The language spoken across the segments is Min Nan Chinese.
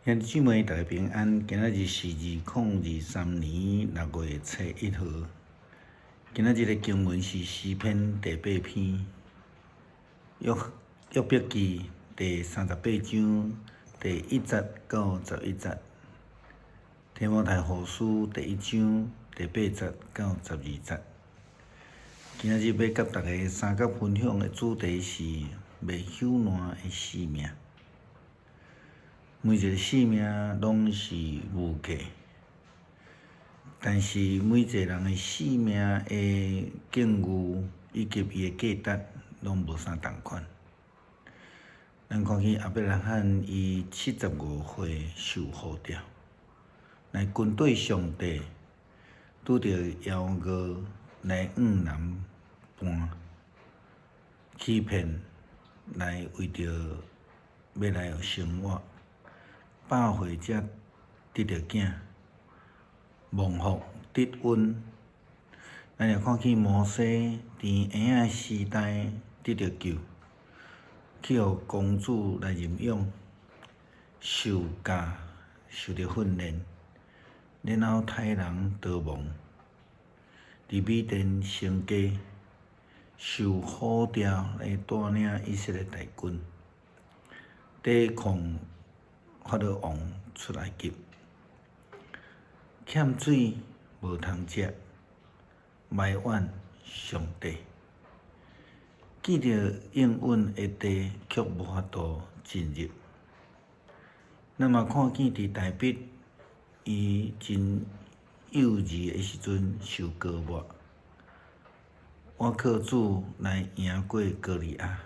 兄弟姊妹，大家平安。今仔日是2023年6月初1號。今仔日的經文是詩篇第八篇，約伯記第38章第1節到11節，提摩太後書第一章第八節到12節。今仔日欲佮大家相佮分享的主題是袂朽爛的生命。每一个生命攏是無價，但是每一个人的生命的境遇以及伊的價值攏無相仝款。咱看見亞伯拉罕伊75歲受呼召，來跟綴上帝，拄著枵餓來向南搬，欺騙來為著欲來生活。8歲才得著囝，蒙福得恩。咱也看見摩西佇嬰仔時代得著救，去予公主來認養，受教受著訓練，然後刣人逃亡，佇米甸成家，受呼召來帶領以色列大軍，抵抗法老王出埃及，欠水無通食，埋怨上帝，見著應允的地，卻無法度進入。咱嘛看見佇大衛，伊真幼兒的時陣受膏抹，倚靠主來贏過歌利亞，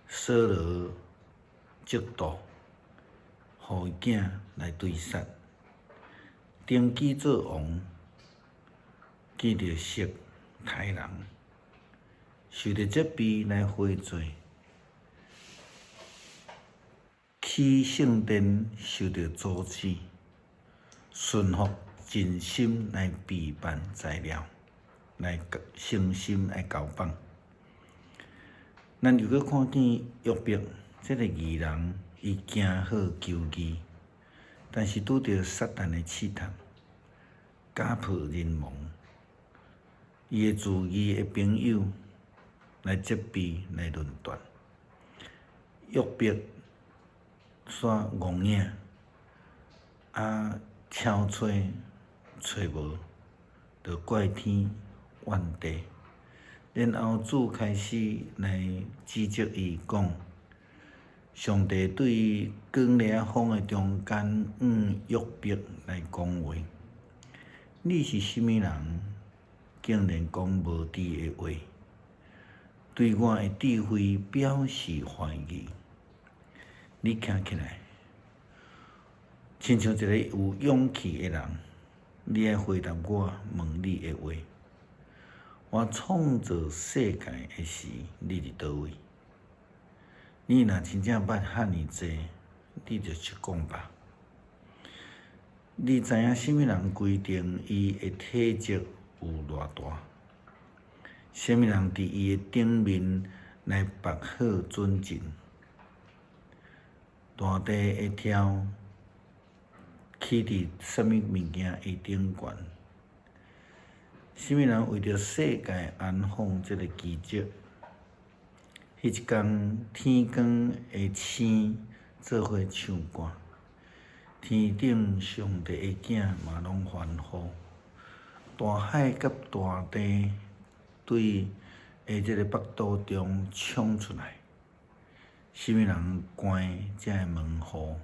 掃羅嫉妒，予伊囝來追殺，登基做王，見著色刣人，受著責備來悔罪，起聖殿受著阻止，順服盡心來備辦材料，來誠心來交棒。咱又閣看見約伯這个義人，伊行好求義，但是拄著撒旦的試探，家破人亡。伊的自義的朋友來責備、來論斷。約伯煞戇影，啊，悄揣揣無，就怪天怨地。然後主開始來指責伊講，上帝對狂烈風的中間，向約伯來講話：你是啥物人，竟然講無知的話，對我的智慧表示懷疑？你徛起來，親像一个有勇氣的人，你愛回答我問你的話。我創造世界的時，你佇佗位？你若真正捌遐爾濟，你就去講吧。你知影啥物人規定伊的體積有偌大？啥物人佇伊的頂面來縛好準繩？大地會跳起佇啥物物件的頂懸？啥物人為著世界安放這个基石？彼一工，天光的星做伙唱歌，天頂上帝的囝嘛攏歡呼。大海佮大地對的這个腹肚中衝出來，啥物人關這个門戶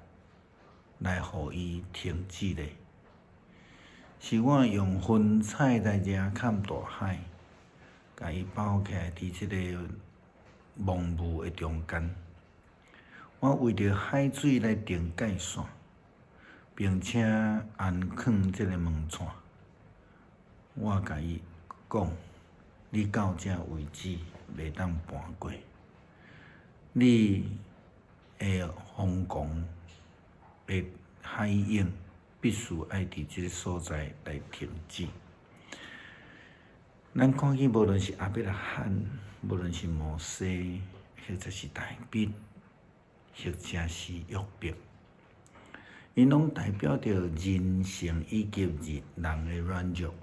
來予伊停止咧？是我用雲彩來遮崁大海，共伊包起來佇這个濃霧的中間，我為著海水來定界線，並且安囥這个門掣。我共伊講：你到這為止，袂當跋過。你的瘋狂的海湧必須愛佇這个所在來停止。咱看見無論是亞伯拉罕，無論是摩西，或者是大衛，或者是約伯， 𪜶攏代表著人性以及人的軟弱，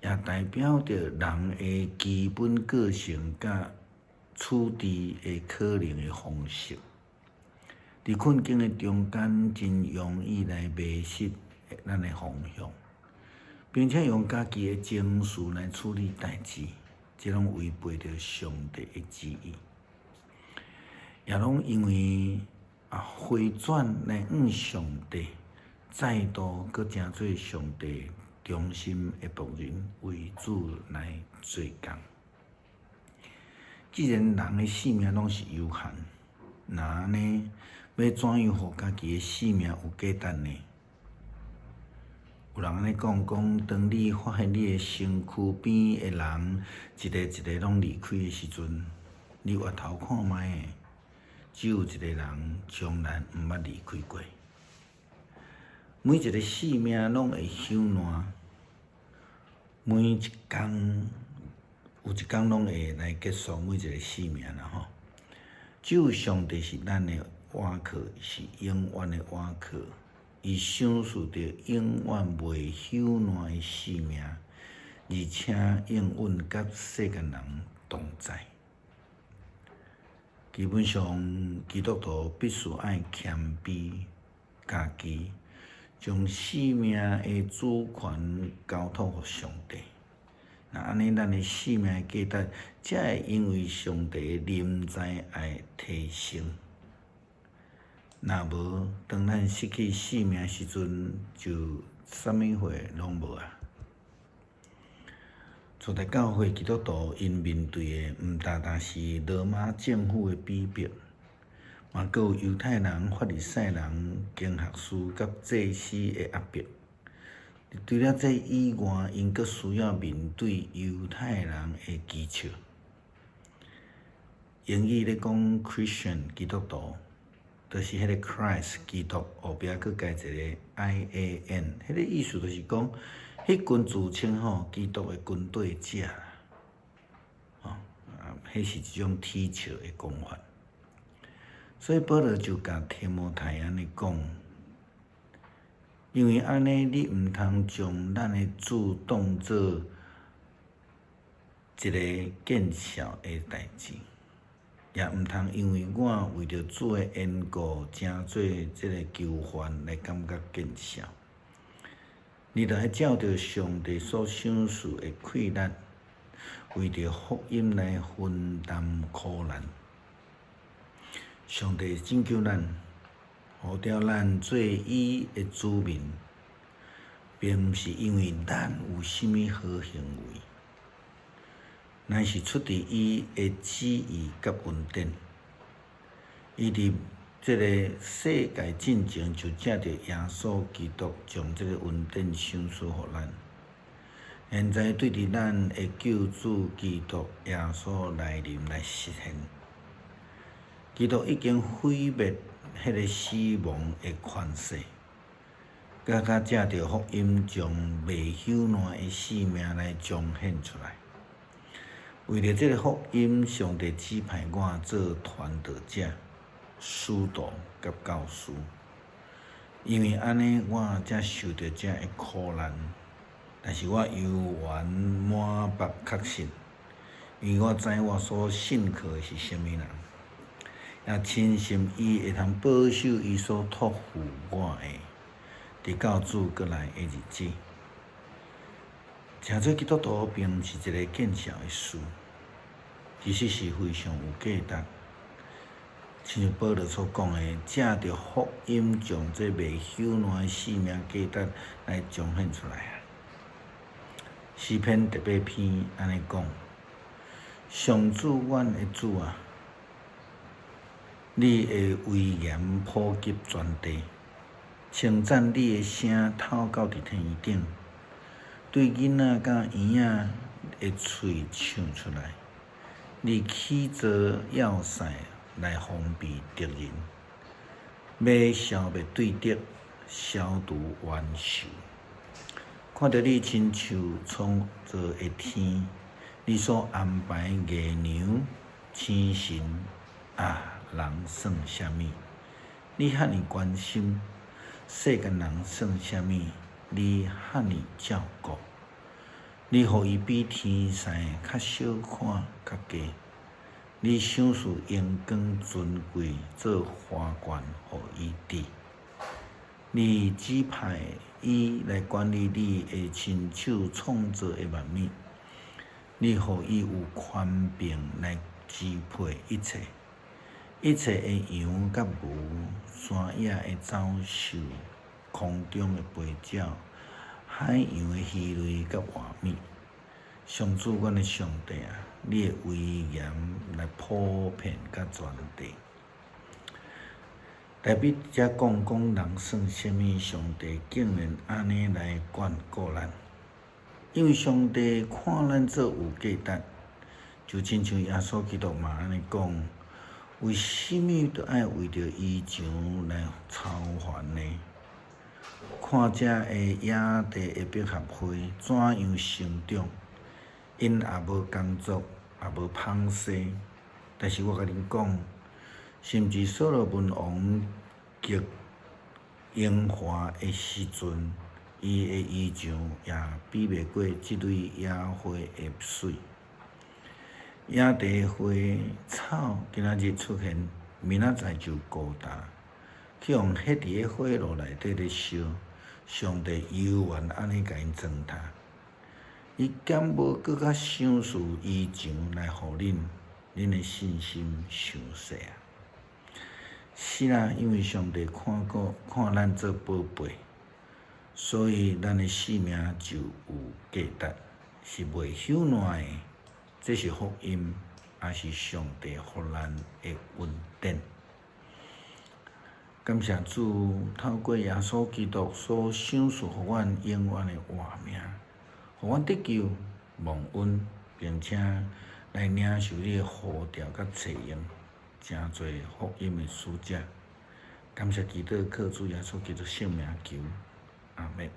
也代表著人的基本個性佮處置的可能的方式。佇困境的中間，真容易來迷失咱的方向，並且用家己的情緒來處理代誌，這攏違背著上帝的旨意，也攏因為回轉來向上帝，再度閣成做上帝忠心的僕人，為主來做工。既然人的性命攏是有限，那按呢，欲怎樣予家己的性命有價值呢？有人按呢講，講當你發現你的身軀邊的人一个一个攏離開的時陣，你回頭看覓，只有一個人從來毋捌離開過。每一个性命攏會朽爛，每一工有一工攏會來結束每一个性命啦吼。只有上帝是咱的倚靠，是永遠的倚靠。伊賞賜著永遠袂朽爛的性命，而且永遠佮世間人同在。基本上，基督徒必須愛謙卑家己，將性命的主權交託予上帝。若按呢，咱的性命的價值才會因為上帝的臨在而提升。若無，當咱失去性命時陣，就啥物貨攏無啊！初代教會基督徒𪜶面對的，毋單單是羅馬政府的逼迫，嘛閣有猶太人、法利賽人、經學士佮祭司的壓迫。除了這以外，𪜶閣需要面對猶太人的譏笑。英語咧講 Christian 基督徒，就是彼個 Christ 基督後壁閣加一個 I A N，彼個意思就是講，彼群自稱吼基督的跟隨者啦，吼啊，彼是一種恥笑的講法。所以保羅就共提摩太按呢講，因為按呢，你毋通將咱的主當做一个見笑的代誌，也毋通因為我為著主的緣故，成做這个囚犯來感覺見笑。你著愛照著上帝所賞賜的氣力，為著福音來分擔苦難。上帝拯救咱，呼召咱做伊的子民，並毋是因為咱有啥物好行為，乃是出佇伊的旨意佮恩典。伊佇這个世界進前就藉著耶穌基督將這个恩典賞賜予咱。現在對佇咱的救主基督耶穌來臨來實現。基督已經毀滅彼个死亡的權勢，閣較藉著福音將袂朽爛的性命來彰顯出來。為著這个福音，上帝指派我做傳道者、使徒佮教師。因為按呢，我才受著這个苦難，但是我猶原滿腹確信，因為我知我所信靠的是啥物人，也深信伊會通保守伊所託付我的，直到主閣來的日子。成做基督徒並毋是一个見笑的事，其實是非常有價值。親像保羅所講的，藉著福音將這袂朽爛的性命價值來彰顯出來啊！詩篇第八篇按呢講：上主，阮的主啊，你的威嚴普及全地，稱讚你的聲透到佇天頂，對囡仔佮嬰仔的喙唱出來。你起造要塞來防備敵人，欲消滅對敵，消除冤仇。看著你親手創造的天，你所安排月娘、星辰啊，人算啥物？你遐爾關心，世間人算啥物？你遐爾照顧，你予伊比天使較小可較低，你賞賜榮光尊貴做花冠予伊戴，你指派伊來管理你的親手創造的萬物，你予伊有權柄來支配一切，一切的羊佮牛，山野的走獸，空中的飛鳥，海洋的魚類佮活物。上主，阮的上帝啊，你的威嚴來普遍佮全地。大衛遮講講人算啥物，上帝竟然按呢來眷顧咱，因為上帝看咱做有價值，就親像耶穌基督嘛按呢講，為啥物著愛為著衣裳來操煩呢？看遮的野地的百合花怎樣生長，𪜶也無工作，也無紡紗，但是我共恁講，甚至所羅門王極榮華的時陣，伊的衣裳也比袂過這蕊野花的媠。野地的花草今仔日出現，明仔載就枯焦，去予彼佇个火爐內底咧燒，上帝猶原按呢共𪜶裝忝。伊敢無閣較賞賜衣裳來予恁？恁的信心傷細啊！是啦，因為上帝看過看咱做寶貝，所以咱的性命就有價值，是袂朽爛的。這是福音，也是上帝予咱的恩典。感謝主，透過耶穌基督所賞賜予阮永遠的活命，予阮得救、蒙恩，並且來領受你的呼召佮冊用，成做福音的使者。感謝基督，靠主耶穌基督聖名求，阿們。